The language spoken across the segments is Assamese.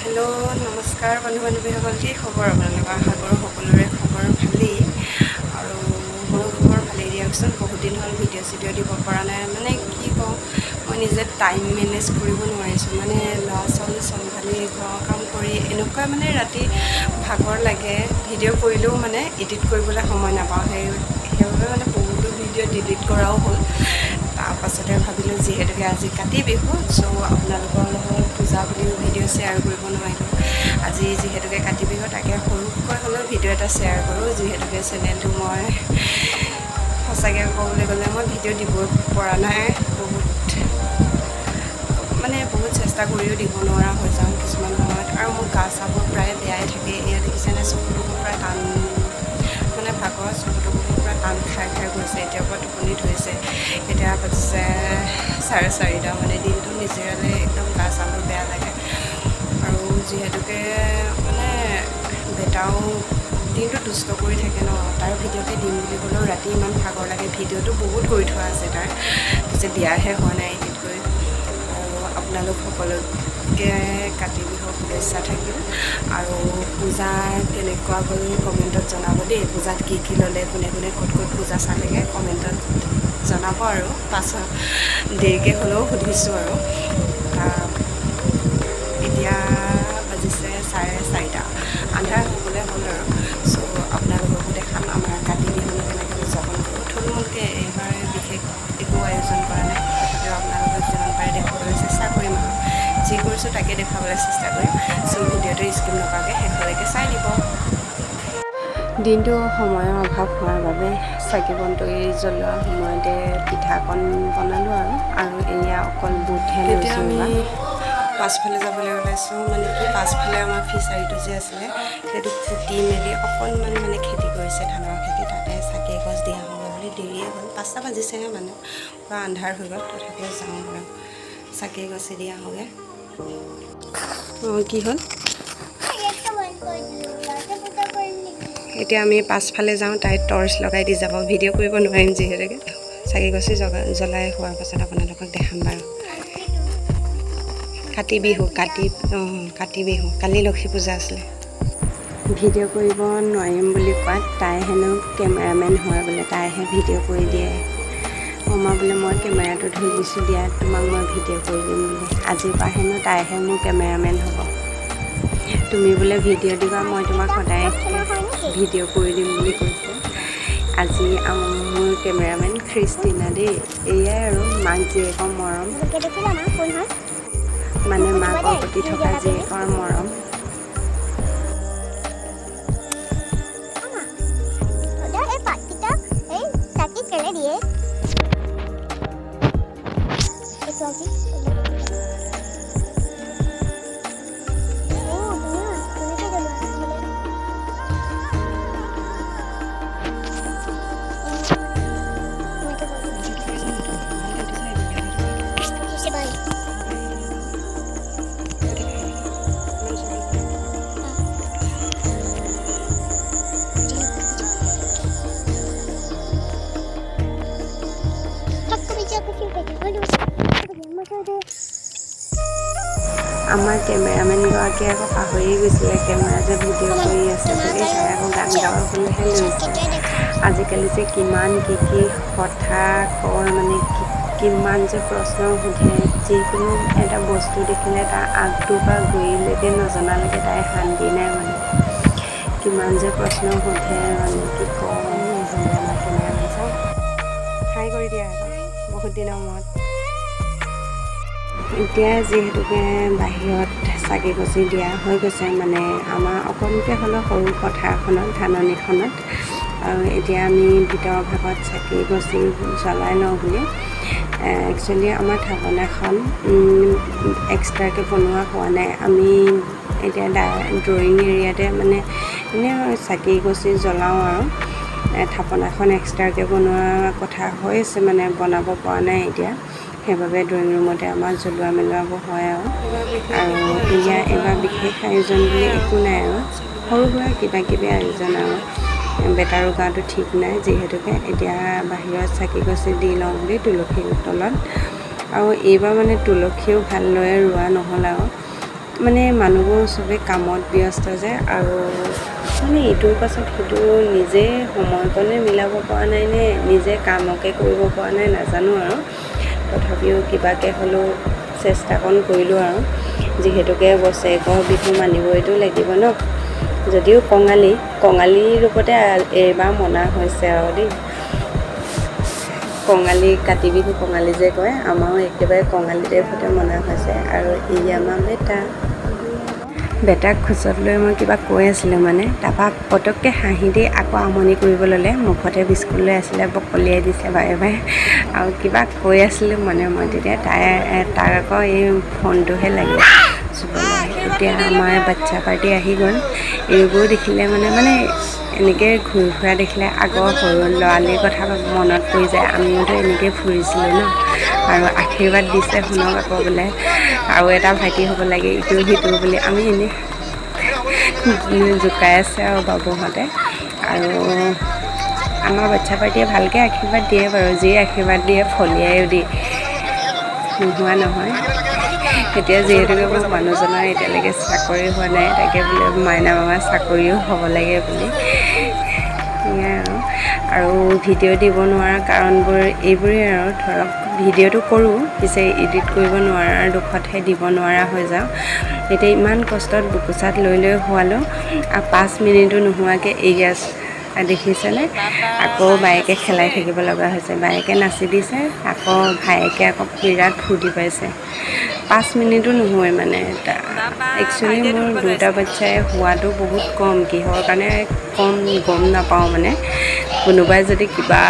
হেল্ল', নমস্কাৰ বন্ধু বান্ধৱীসকল। কি খবৰ আপোনালোকৰ? আশা কৰোঁ সকলোৰে খবৰ ভালেই আৰু মোৰো খবৰ ভালেই দিয়কচোন। বহুত দিন হ'ল ভিডিঅ' চিডিঅ' দিব পৰা নাই। মানে কি কওঁ, মই নিজে টাইম মেনেজ কৰিব নোৱাৰিছোঁ। মানে ল'ৰা ছোৱালী চম্ভালি, ঘৰৰ কাম কৰি এনেকুৱা মানে ৰাতি ভাগৰ লাগে। ভিডিঅ' কৰিলেও মানে এডিট কৰিবলৈ সময় নাপাওঁ। সেইবাবে মানে বহুতো ভিডিঅ' ডিলিট কৰাও হ'ল। তাৰপাছতে ভাবিলোঁ, যিহেতুকে আজি কাতি বিহু, চ' আপোনালোকৰ লগত পূজা বুলিও ভিডিঅ' শ্বেয়াৰ কৰিব নোৱাৰিলোঁ। আজি যিহেতুকে কাতি বিহু, তাকে সৰুকৈ হ'লেও ভিডিঅ' এটা শ্বেয়াৰ কৰোঁ। যিহেতুকে চেনেলটো মই সঁচাকৈ ক'বলৈ গ'লে মই ভিডিঅ' দিব পৰা নাই। বহুত মানে বহুত চেষ্টা কৰিও দিব নোৱাৰা হৈ যাওঁ কিছুমান সময়ত। আৰু মোৰ গা চাবোৰ প্ৰায় বেয়াই থাকে। এয়া দেখিছেনে, চকু টকু পূৰা টান, মানে ভাগৰত চকু টকু পূৰা টান খাই খাই গৈছে। এতিয়াৰ পৰা টোপনি ধৰিছে। এতিয়া বাজিছে 4:30। মানে দিনটো নিজিৰালে একদম গা চাবোৰ বেয়া লাগে। আৰু যিহেতুকে মানে বেটাও দিনটো দুষ্ট কৰি থাকে ন, তাৰ ভিডিঅ'কে দিম বুলি ক'লেও ৰাতি ইমান ভাগৰ লাগে। ভিডিঅ'টো বহুত কৰি থোৱা আছে তাৰ, পিছে দিয়াহে হোৱা নাই এডিট কৰি। আৰু আপোনালোক সকলোকে কাতি বিহুৰ শুভেচ্ছা থাকিল। আৰু পূজা কেনেকুৱা গ'ল কমেণ্টত জনাব দেই। পূজাত কি কি ল'লে, কোনে কোনে ক'ত ক'ত পূজা চালেগৈ কমেণ্টত জনাব। আৰু পাছত দেৰিকৈ হ'লেও সুধিছোঁ। আৰু এতিয়া বাজিছে 4:30, আন্ধাৰ হ'বলৈ হ'ল। আৰু চ' আপোনালোককো দেখাম আমাৰ কাতি বিহুনো কেনেকৈ উদযাপন কৰোঁ। থুলমূলকৈ, এইবাৰ বিশেষ একো আয়োজন কৰা নাই। তথাপিও আপোনালোকক যিমান পাৰে দেখুৱাবলৈ চেষ্টা কৰিম আৰু যি কৰিছোঁ তাকে দেখুৱাবলৈ চেষ্টা কৰিম। চ' ভিডিঅ'টো স্কিপ নকৰাকৈ শেষলৈকে চাই দিব। দিনটো সময়ৰ অভাৱ হোৱাৰ বাবে চাকি বন্তি জ্বলোৱাৰ সময়তে পিঠাকণ বনালোঁ। আৰু এয়া অকল বুটহে লৈছোঁ। আমি পাছফালে যাবলৈ ওলাইছোঁ। মানে কি, পাছফালে আমাৰ ফিচাৰীটো যে আছিলে, সেইটো পুতি মেলি অকণমান মানে খেতি কৰিছে, ধানৰ খেতি। তাতে চাকি এগছ দিয়া আহোঁগৈ বুলি। দেৰিয়ে হ'ল, 5টা বাজিছেহে, মানে পূৰা আন্ধাৰ হৈ গ'ল। তথাপিও যাওঁ বাৰু, চাকি এগছি দি আহোঁগৈ। অঁ, কি হ'ল? লাইটটো বন্ধ কৰি দিলোঁ। লাইটটো পূজা কৰিম নেকি? এতিয়া আমি পাছফালে যাওঁ, তাই টৰ্চ লগাই দি যাব। ভিডিঅ' কৰিব নোৱাৰিম যিহেতুকে। চাকি গছি জ্বলাই হোৱাৰ পাছত আপোনালোকক দেখাম বাৰু। কাতি বিহু, কাতি, অঁ, কাতি বিহু। কালি লক্ষী পূজা আছিলে। ভিডিঅ' কৰিব নোৱাৰিম বুলি কোৱাত তাই হেনো কেমেৰামেন হয় বোলে, তাইহে ভিডিঅ' কৰি দিয়ে। অঁ, বোলে মই কেমেৰাটো ধৰি দিছোঁ দিয়া, তোমাক মই ভিডিঅ' কৰি দিম বোলে। আজিৰ পৰা হেনো তাইহে মোৰ কেমেৰামেন হ'ব। তুমি বোলে ভিডিঅ' দিবা, মই তোমাক সদায় ভিডিঅ' কৰি দিম বুলি কৈছে। আজি মোৰ কেমেৰামেন খ্ৰীষ্টিনা দেই। এয়াই আৰু মাক জীয়েকৰ মৰম। ভালকে দেখিলা না কোন হয়? মানে মাকৰ প্ৰতি থকা জীয়েকৰ মৰম। দাদা, এই পাতকেইটা এই চাকি কেলে দিয়ে? এইটো আজি অ' ধুনীয়া। ধুনীয়াকে জ্বলোৱা বোলে। এনেকে বনাই। উঠিছে বাই। আমাৰ কেমেৰামেনগৰাকীয়ে আকৌ পাহৰিয়ে গৈছিলে কেমেৰা যে ভিডিঅ' কৰি আছে বুলি। তাই আকৌ গান গাবলৈহে লৈছে। আজিকালি যে কিমান কি কি কথা কয়, মানে কি কিমান যে প্ৰশ্ন সোধে। যিকোনো এটা বস্তু দেখিলে তাৰ আগটোৰ পৰা গুৰিলৈকে নজনালৈকে তাই শান্তি নাই। মানে কিমান যে প্ৰশ্ন সোধে, মানে কি কওঁ। এইজনী আমাৰ কেমেৰামেন। চাওঁ, হাই কৰি দিয়া আকৌ বহুত দিনৰ মূৰত। এতিয়া যিহেতুকে বাহিৰত চাকি গছি দিয়া হৈ গৈছে, মানে আমাৰ অকণকৈ হ'লেও সৰু পথাৰখনত, ধাননিখনত, আৰু এতিয়া আমি ভিতৰৰ ভাগত চাকি গছি জ্বলাই লওঁ বুলি। একচুৱেলি আমাৰ থাপনাখন এক্সট্ৰাকৈ বনোৱা হোৱা নাই। আমি এতিয়া ড্ৰয়িং এৰিয়াতে মানে এনেই চাকি গছি জ্বলাওঁ। আৰু থাপনাখন এক্সট্ৰাকৈ বনোৱা কথা হৈ আছে, মানে বনাব পৰা নাই এতিয়া। সেইবাবে ড্ৰয়িং ৰুমতে আমাৰ জ্বলোৱা মেলোৱাবোৰ হয়। আৰু এয়া এইবাৰ বিশেষ আয়োজন বুলি একো নাই, আৰু সৰু সুৰা কিবা কিবি আয়োজন। আৰু বেটাৰো গাটো ঠিক নাই যিহেতুকে, এতিয়া বাহিৰত চাকি গছি দি লওঁ বুলি তুলসীৰ তলত। আৰু এইবাৰ মানে তুলসীও ভালদৰে ৰোৱা নহ'ল। আৰু মানে মানুহবোৰ চবেই কামত ব্যস্ত যে, আৰু মানে ইটোৰ পাছত সিটো নিজে সময়কণে মিলাব পৰা নাই নে নিজে কামকে কৰিব পৰা নাই নাজানো আৰু। তথাপিও কিবাকৈ হ'লেও চেষ্টাকণ কৰিলোঁ আৰু, যিহেতুকে বছৰেকৰ বিহু মানিবইতো লাগিব ন। যদিও কঙালী কঙালী ৰূপতে এইবাৰ মনা হৈছে আৰু দেই। কঙালী, কাতি বিহু কঙালী যে কয়, আমাৰো একেবাৰে কঙালী টাইপতে মনা হৈছে। আৰু ই আমাৰ বেটা, বেটাক কোচত লৈ মই কিবা কৈ আছিলোঁ মানে, তাৰপৰা পটককৈ হাঁহি দি আকৌ আমনি কৰিব ল'লে। মুখতে বিস্কুট লৈ আছিলে, বকলিয়াই দিছে বাৰে বাৰে। আৰু কিবা কৈ আছিলোঁ মানে মই তেতিয়া, তাক আকৌ এই ফোনটোহে লাগে চুবলৈ। এতিয়া আমাৰ বাচ্ছা পাৰ্টি আহি গ'ল। এইবোৰ দেখিলে মানে মানে এনেকৈ ঘূৰি ফুৰা দেখিলে আগৰ সৰু ল'ৰালিৰ কথা মনত পৰি যায়। আমিওতো এনেকৈ ফুৰিছিলোঁ ন। আৰু আশীৰ্বাদ দিছে শুনক আকৌ, বোলে আৰু এটা ভাইটি হ'ব লাগে ইটো সিটো বুলি। আমি এনেই জোকাই আছে আৰু বাবুহঁতে। আৰু আমাৰ বাচ্ছা পাৰ্টীয়ে ভালকৈ আশীৰ্বাদ দিয়ে বাৰু, যি আশীৰ্বাদ দিয়ে ফলিয়াইও দিয়ে, নোহোৱা নহয়। এতিয়া যিহেতুকে মোৰ মানুহজনৰ এতিয়ালৈকে চাকৰি হোৱা নাই, তাকে বোলে মাইনা মামা চাকৰিও হ'ব লাগে বুলি, সেয়াই আৰু। আৰু ভিডিঅ' দিব নোৱাৰা কাৰণবোৰ এইবোৰেই আৰু। ধৰক ভিডিঅ'টো কৰোঁ, পিছে এডিট কৰিব নোৱাৰাৰ দুখতহে দিব নোৱাৰা হৈ যাওঁ। এতিয়া ইমান কষ্টত বোকোচাত লৈ লৈ শুৱালোঁ, আৰু 5 মিনিটো নোহোৱাকৈ এয়া দেখিছেনে, আকৌ বায়েকে খেলাই থাকিব লগা হৈছে। বায়েকে নাচি দিছে, আকৌ ভায়েকে আকৌ বিৰাট ফূৰ্তি পাইছে। 5 মিনিটো নোহোৱে মানে। একচুৱেলি মোৰ দুটা বাচ্ছাই শোৱাটো বহুত কম, কিহৰ কাৰণে কম গম নাপাওঁ মানে। কোনোবাই যদি কিবা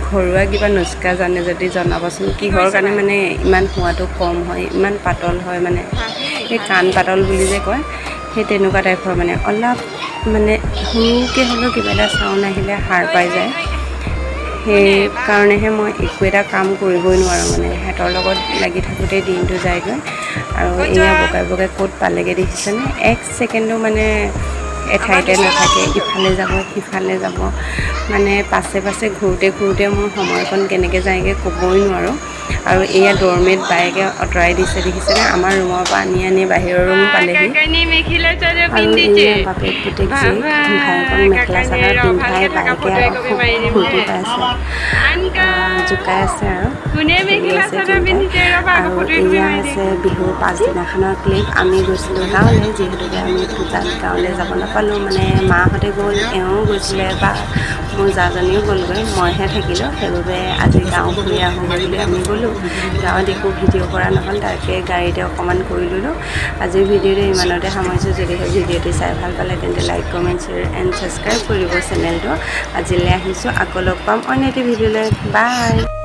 ঘৰুৱা কিবা নুস্কা জানে যদি জনাবচোন, কিহৰ কাৰণে মানে ইমান শোৱাটো কম হয়, ইমান পাতল হয় মানে। এই কাণ পাতল বুলি যে কয়, সেই তেনেকুৱা টাইপৰ মানে। অলপ মানে সৰুকৈ হ'লেও কিবা এটা চাউণ্ড আহিলে সাৰ পাই যায়। সেইকাৰণেহে মই একো এটা কাম কৰিবই নোৱাৰোঁ মানে, সিহঁতৰ লগত লাগি থাকোঁতেই দিনটো যায়গৈ। আৰু এয়া বগাই বগাই ক'ত পালেগৈ দেখিছেনে? এক ছেকেণ্ডো মানে এঠাইতে নাথাকে, ইফালে যাব সিফালে যাব, মানে পাছে পাছে ঘূৰোঁতে ঘূৰোঁতে মোৰ সময়কণ কেনেকৈ যায়গৈ ক'বই নোৱাৰোঁ। আৰু এয়া ড'ৰমেট বায়েকে আঁতৰাই দিছে দেখিছেনে? আমাৰ ৰুমৰ পৰা আনি আনি বাহিৰৰ ৰুম পালেহি। আৰু এয়া বাপেক পুতেক জীয়েক, ভায়েকক মেখেলা চাদৰ পিন্ধাই বায়েকে আকৌ খুব ফূৰ্তি পাইছে, জোকাই আছে আৰু খেলি আছে তিনিটাই। আৰু এয়া হৈছে বিহুৰ পাছদিনাখনৰ ক্লিপ। আমি গৈছিলোঁ গাঁৱলৈ, যিহেতুকে আমি পূজাত গাঁৱলৈ যাব নাপালোঁ মানে। মাহঁতে গ'ল, এওঁও গৈছিলে বা মোৰ জাজনীও গ'লগৈ, মইহে থাকিলোঁ। সেইবাবে আজি গাঁও ফুৰি আহোঁগৈ বুলি আমি গ'লোঁ গাঁৱত। একো ভিডিঅ' কৰা নহ'ল, তাকে গাড়ীতে অকণমান কৰি ল'লোঁ। আজিৰ ভিডিঅ'টো ইমানতে সামৰিছোঁ। যদিহে ভিডিঅ'টো চাই ভাল পালে, তেন্তে like, comment, share and subscribe কৰিব চেনেলটো। আজিলৈ আহিছোঁ, আকৌ লগ পাম অন্য এটি ভিডিঅ'লৈ। বাই।